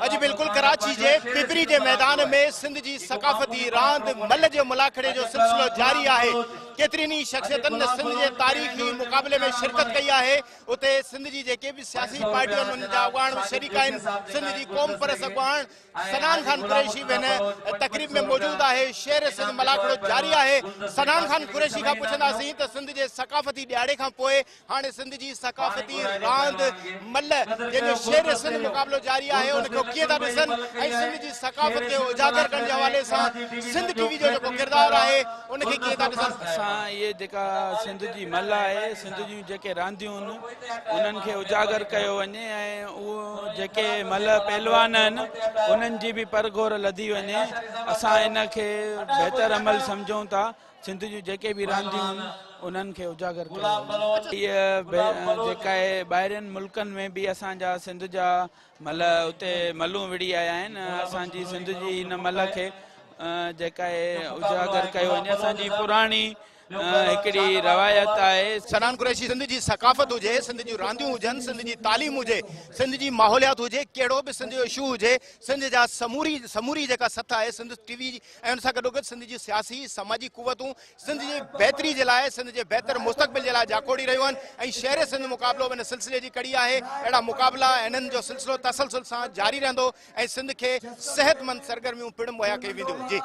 اڄ بلڪل ڪراچي جي پپري جي ميدان ۾ سنڌ جي ثقافتي راند ملهه جي ملاکڙي جو سلسلو جاري آهي. ڪيترين ئي شخصيتن سنڌ جي تاريخي مقابلي ۾ شرڪت ڪئي آهي. اتي سنڌ جي جيڪي به سياسي پارٽيون آهن انهن جا اڳواڻ به شريڪ آهن. سنڌ جي قومپرست اڳواڻ صنعان خان قريشي به هن تقريب ۾ موجود آهي. شير سنڌ ملاکڙو جاري آهي. صنعان خان قريشي کان پڇنداسين ته سنڌ جي ثقافتي ڏهاڙي کان پوء هاڻي سنڌ جي ثقافتي راند ملهه جنهن جو شير سنڌ مقابلو جاري آهي ان کي ڪيئن ٿا ڏسن ۽ سنڌ جي ثقافت کي اجاگر ڪرڻ جي حوالي سان سنڌ ٽي وي جو جيڪو ڪردار آهي ان کي ڪيئن ٿا ڏسن. اسان اهي جيڪا سنڌ جي ملهه آهي سنڌ جون جيڪي رانديون آهن انهن کي اجاگر ڪيو وڃي ۽ اهو جيڪي ملهه پهلوان آهن انهن جي به پرگهور لڌي وڃي اسان ان کي بهتر عمل سمجهون ٿا. سنڌ جون جيڪي به رانديون آهن انهن کي اجاگر ڪيو وڃي. هيء جيڪا آهي ٻاهرين ملڪن ۾ به اسان جا سنڌ جا ملهه اتي ملهون وڙهي آيا آهن اسان جي سنڌ جي هن ملهه کي جيڪا آهي اجاگر ڪيو وڃي اسان جي پراڻي هڪڙي روايت آهي. صنعان قريشي سنڌ جي ثقافت هجي، سنڌ جون رانديون هجن، سنڌ جي تعليم هجي، سنڌ جي ماحوليات هجي، ڪهڙو به سنڌ جو اشو هجي، سنڌ جا سموري سموري جيڪا سٿ آهي سنڌ ٽي وي ۽ ان سان گڏوگڏ سنڌ جي سياسي سماجي قوتون سنڌ جي بهتري جي لاء سنڌ جي بهتر مستقبل جي لاء جاکوڙي رهيون آهن ۽ شهر سنڌ مقابلو به ان سلسلي جي ڪڙي آهي اهڙا مقابلا ۽ انهن جو سلسلو تسلسل سان جاري رهندو ۽ سنڌ کي صحتمند سرگرميون پڻ مهيا ڪيون وينديون جي.